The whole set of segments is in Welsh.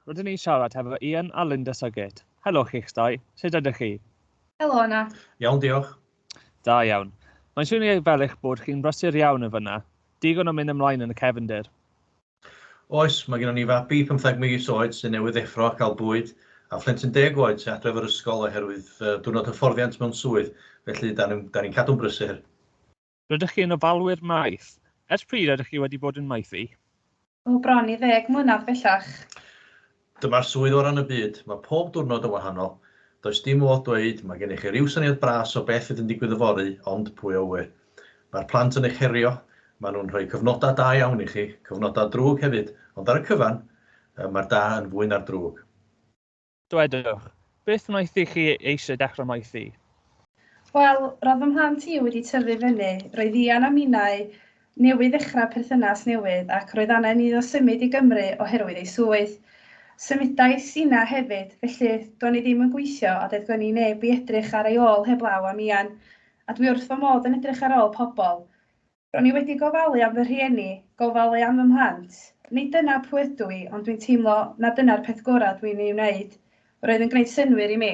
Rydyn ni'n siarad hefo Ian a Linda Suggett. Helo chi'ch dau, sut ydych chi? Helo Anna. Iawn, diolch. Da iawn. Mae'n swnio fel eich bod chi'n brysur iawn yn fyna. Digon o mynd ymlaen yn y cefndir. Oes, mae gennym ni fabi 15 mis oed sy'n newydd ddeffro a cael bwyd, a phlentyn 10 oed sy'n adref o'r ysgol oherwydd diwrnod hyfforddiant mewn swydd, felly da ni'n ni cadw'n brysur. Rydych chi'n ofalwyr maeth. Ers pryd ydych chi wedi bod yn maethu? O, bron i 10 mlynedd bellach. Dyma'r swydd orau yn y byd. Mae pob diwrnod yn wahanol. Does dim modd dweud, mae gennych chi ryw syniad bras o beth fydd yn digwydd yfory, ond pwy a ŵyr. Mae'r plant yn eich herio, maen nhw'n rhoi cyfnodau da iawn i chi, cyfnodau drwg hefyd, ond ar y cyfan, mae'r da yn fwy na'r drwg. Dwedwch, beth wnaeth i chi eisiau dechrau maethu? Wel, roedd fy mhlant i wedi tyfu fyny, roedd Ian a minnau newydd ddechrau perthynas newydd ac roedd angen iddo symud i Gymru oherwydd ei swydd. Symudais inna hefyd, felly do'n i ddim yn gweithio a doedd gen i neb i edrych ar ei ôl heblaw am Ian, a dwi wrth fy modd yn edrych ar ôl pobl. Ro'n i wedi gofalu am fy rhieni, gofalu am fy mhlant. Nid dyna pwy ydw i, ond dwi'n teimlo na dyna'r peth gorau dwi'n ei wneud. Roedd yn gwneud synnwyr i mi.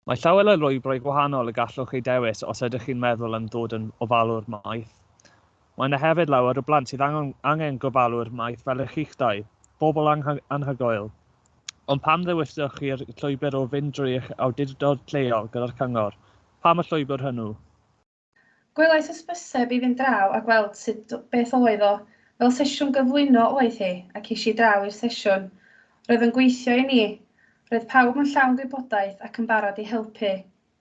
Mae llawer o lwybrau gwahanol y gallwch eu dewis os ydych chi'n meddwl am ddod yn ofalwr maeth. Mae yna hefyd lawer o blant sydd angen, angen gofalwyr maeth fel y chi'ch dau, bobl anhygoel. Ond pam ddewisoch chi'r llwybr o fynd drwy eich awdurdod lleol gyda'r cyngor? Pam y llwybr hwnnw? Gwelais hysbyseb i fynd draw a gweld sut beth oedd o, fel sesiwn gyflwyno oedd hi, ac es i draw i'r sesiwn. Roedd yn gweithio i ni. Roedd pawb yn llawn gwybodaeth ac yn barod i helpu.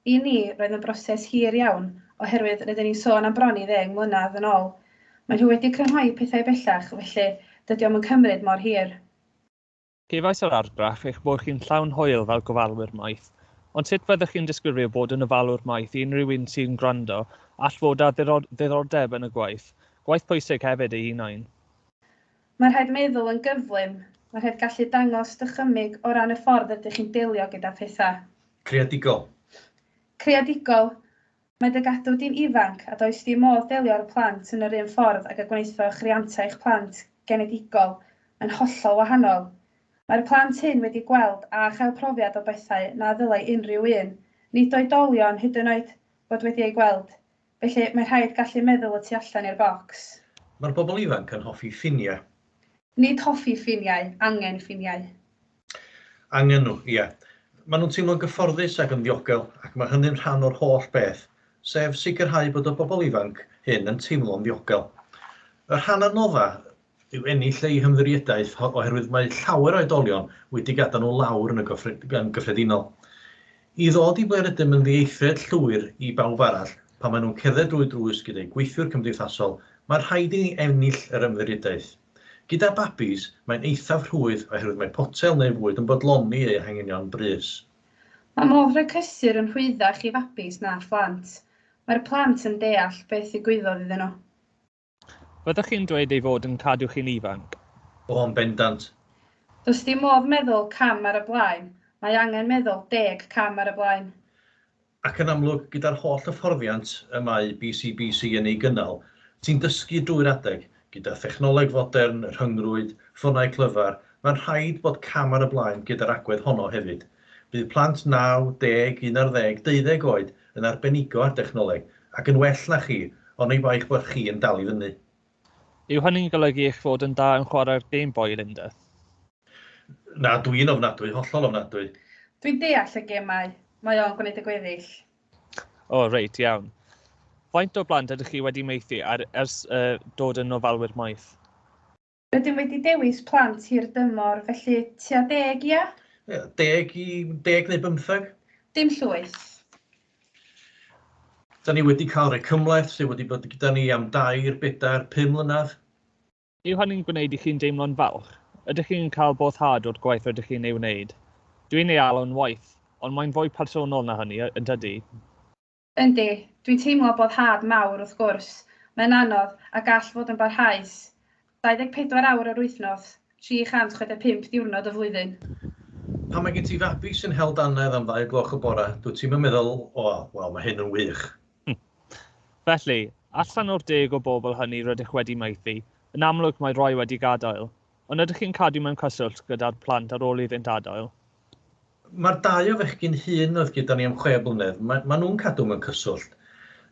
I ni, roedd yn broses hir iawn, oherwydd rydyn ni'n sôn am bron i ddeng mlynedd yn ôl. Maen nhw wedi crynhoi pethau bellach, felly dydy o'm yn cymryd mor hir. Cefais yr argraff eich bod chi'n llawn hwyl fel gofalwyr maeth, ond sut fyddech chi'n disgrifio bod yn ofalwr maeth i unrhyw un sy'n gwrando, all fod â ddiddordeb yn y gwaith, gwaith pwysig hefyd ei hunain? Mae'n rhaid meddwl yn gyflym, mae'n rhaid gallu dangos dychymyg o ran y ffordd ydych chi'n delio gyda phethau. Creadigol. Creadigol. Mae dy gadw di'n ifanc a does dim modd delio â'r plant yn yr un ffordd ag y gwnaethoch rianta eich plant genedigol, mae'n hollol wahanol. Mae'r plant hyn wedi gweld a chael profiad o bethau na ddylai unrhyw un, nid oedolion hyd yn oed, fod wedi eu gweld. Felly, mae rhaid gallu meddwl y tu allan i'r bocs. Mae'r bobl ifanc yn hoffi ffiniau. Nid hoffi ffiniau, angen ffiniau. Angen nhw, ie. Maen nhw'n teimlo'n gyfforddus ac yn ddiogel, ac mae hynny'n rhan o'r holl beth, sef sicrhau bod y bobl ifanc hyn yn teimlo'n ddiogel. Y rhan anodda yw ennill eu hymddiriedaeth oherwydd mae llawer o oedolion wedi gadael nhw lawr yn y yn gyffredinol. I ddod i ble rydym yn ddieithriad llwyr i bawb arall pan maen nhw'n cerdded drwy drws gyda'u gweithiwr cymdeithasol, mae'n rhaid i ni ennill yr ymddiriedaeth. Gyda babis, mae'n eithaf rhwydd oherwydd mae potel neu fwyd yn bodloni eu hanghenion brys. Mae modd rhoi cysur yn rhwyddach i fabis na phlant. Mae'r plant yn deall beth ddigwyddodd iddyn nhw. Fyddech chi'n dweud ei fod yn cadw chi'n ifanc? O, yn bendant. Does dim modd meddwl cam ar y blaen, mae angen meddwl 10 cam ar y blaen. Ac yn amlwg, gyda'r holl hyfforddiant y mae BCBC yn ei gynnal, ti'n dysgu drwy'r adeg, gyda thechnoleg fodern, y rhyngrwyd, ffonau clyfar, mae'n rhaid bod cam ar y blaen gyda'r agwedd honno hefyd. Bydd plant 9, 10, 11, 12 oed yn arbenigo ar dechnoleg, ac yn well na chi, oni bai eich bod chi yn dal i fyny. Yw hynny'n golygu eich fod yn dda yn chwarae'r Game Boy, Linda? Na, dwi'n ofnadwy, hollol ofnadwy. Dwi'n deall y gemau, mae o'n gwneud y gweddill. O, reit, iawn. Faint o blant ydych chi wedi maethu ar, ers dod yn ofalwyr maeth? Rydym wedi dewis plant hir dymor, felly tua 10, ia? Ie, 10 i 10 neu 15. Dim llwyth. Da ni wedi cael rhai cymhleth sydd wedi bod gyda ni am 2, 4, 5 mlynedd. Yw hynny'n gwneud i chi'n deimlo'n falch? Ydych chi'n cael boddhad o'r gwaith rydych chi'n ei wneud? Dwi'n ei alw'n waith, ond mae'n fwy personol na hynny, yn dydy? Yndi, dwi'n teimlo boddhad mawr wrth gwrs. Mae'n anodd, a gall fod yn barhaus. 24 awr yr wythnos, 365 diwrnod y flwyddyn. Pan mae gen ti fabi sy'n hel dannedd am 2 gloch y bore, dwyt ti'm yn meddwl, o, wel, mae hyn yn wych. Felly, allan o'r 10 o bobl hynny rydych wedi maethu, yn amlwg mae rhai wedi gadael. Ond ydych chi'n cadw mewn cyswllt gyda'r plant ar ôl iddynt adael? Mae'r dau o fechgyn hŷn oedd gyda ni am 6 blynedd, ma nhw'n cadw mewn cyswllt.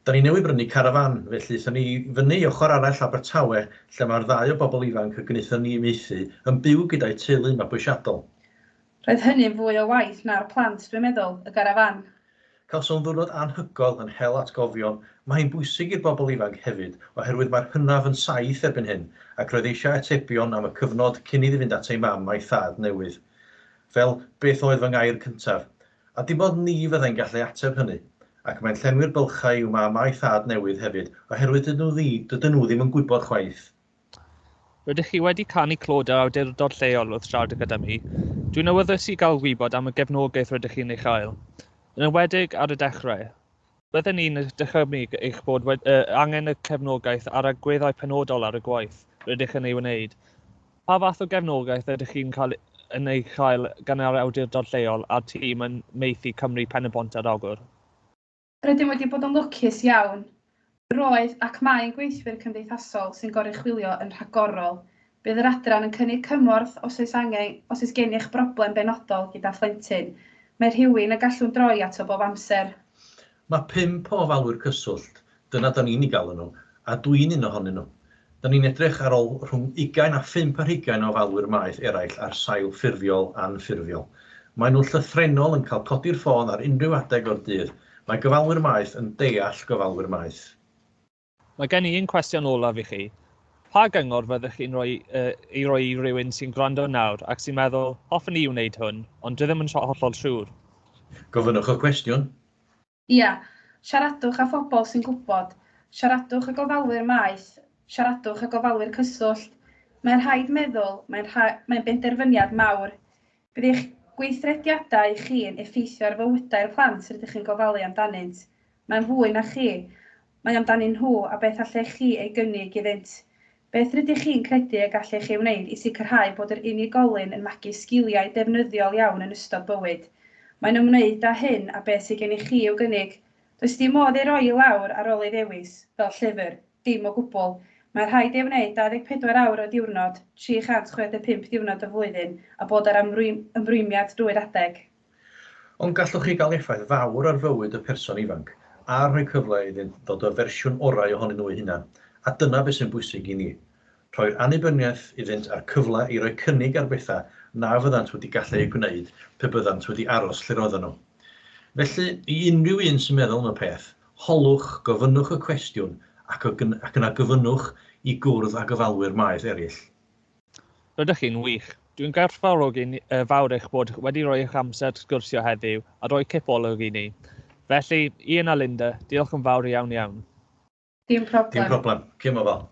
Da ni newydd brynu carafan, felly aethon ni fyny i ochr arall Abertawe, lle mae'r ddau o bobl ifanc y gwnaethon ni maethu yn byw gyda'u teulu mabwysiadol. Roedd hynny'n fwy o waith na'r plant, dwi'n meddwl, y garafan. Cawsom ddiwrnod anhygoel yn hel atgofion. Mae hi'n bwysig i'r bobl ifanc hefyd, oherwydd mae'r hynaf yn 7 erbyn hyn, ac roedd eisiau atebion am y cyfnod cyn iddi fynd at ei mam a'i thad newydd. Fel, beth oedd fy ngair cyntaf? A dim ond ni fyddai'n gallu ateb hynny. Ac mae'n llenwi'r bylchau i'w mam a'i thad newydd hefyd, oherwydd dydyn nhw ddim yn gwybod chwaith. Rydych chi wedi canu clod yr awdurdod lleol wrth siarad gyda mi. Dwi'n awyddus i gael gwybod am y gefnogaeth rydych chi'n ei chael. Yn enwedig ar y dechrau. Bydden ni'n dychymyg eich bod angen y cefnogaeth ar agweddau penodol ar y gwaith rydych yn ei wneud. Pa fath o gefnogaeth ydych chi'n cael yn ei chael gan yr awdurdod lleol a'r tîm yn Maethu Cymru Pen-y-bont ar Ogwr? Rydym wedi bod yn lwcus iawn. Roedd ac mae'n gweithwyr cymdeithasol sy'n goruchwylio yn rhagorol. Bydd yr adran yn cynnig cymorth os oes angen, os oes gennych broblem benodol gyda phlentyn. Mae rhywun y gallwn droi ato bob amser. Mae 5 o ofalwyr cyswllt, dyna da ni'n ei gael nhw, a dwi'n un ohonyn nhw. Da ni'n edrych ar ôl rhwng 20 a 25 o ofalwyr maeth eraill ar sail ffurfiol anffurfiol. Maen nhw'n llythrennol yn cael codi'r ffôn ar unrhyw adeg o'r dydd. Mae gofalwyr maeth yn deall gofalwyr maeth. Mae gen i un cwestiwn olaf i chi. Pa gyngor fyddwch chi'n rhoi, i roi i rywun sy'n gwrando nawr ac sy'n meddwl, hoffwn i wneud hwn, ond dwi ddim yn hollol siŵr? Gofynnwch y cwestiwn. Ia, siaradwch â phobl sy'n gwybod. Siaradwch â gofalwyr maeth. Siaradwch â gofalwyr cyswllt. Mae'n rhaid meddwl, mae'n benderfyniad mawr. Bydd eich gweithrediadau chi'n effeithio ar fywydau'r plant rydych chi'n gofalu amdanynt. Mae'n fwy na chi. Mae amdanyn nhw a beth allech chi ei gynnig iddynt. Beth rydych chi'n credu y gallech chi wneud i sicrhau bod yr unigolyn yn magu sgiliau defnyddiol iawn yn ystod bywyd? Mae'n ymwneud â hyn a beth sydd gennych chi i'w gynnig. Does dim modd ei roi i lawr ar ôl ei ddewis, fel llyfr, dim o gwbl. Mae rhaid ei wneud 24 awr o diwrnod, 365 diwrnod y flwyddyn, a bod ar ymrwymiad drwy'r adeg. Ond gallwch chi gael effaith fawr ar fywyd y person ifanc, a rhoi cyfle iddynt ddod o fersiwn orau ohonyn nhw eu hunain. A dyna beth sy'n bwysig i ni. Rhoi'r annibyniaeth iddynt a'r cyfle i roi cynnig ar bethau na fyddant wedi gallu eu gwneud pe byddant wedi aros lle roedden nhw. Felly, i unrhyw un sy'n meddwl am y peth, holwch, gofynnwch y cwestiwn ac yna gofynnwch i gwrdd â gofalwyr maeth eraill. Rydych chi'n wych. Dwi'n gwerthfawrogi'n fawr eich bod wedi rhoi eich amser sgwrsio heddiw a rhoi cipolwg i ni. Felly, Ian a Linda, diolch yn fawr iawn iawn. Dim problem. Dim problem. Cym ofal.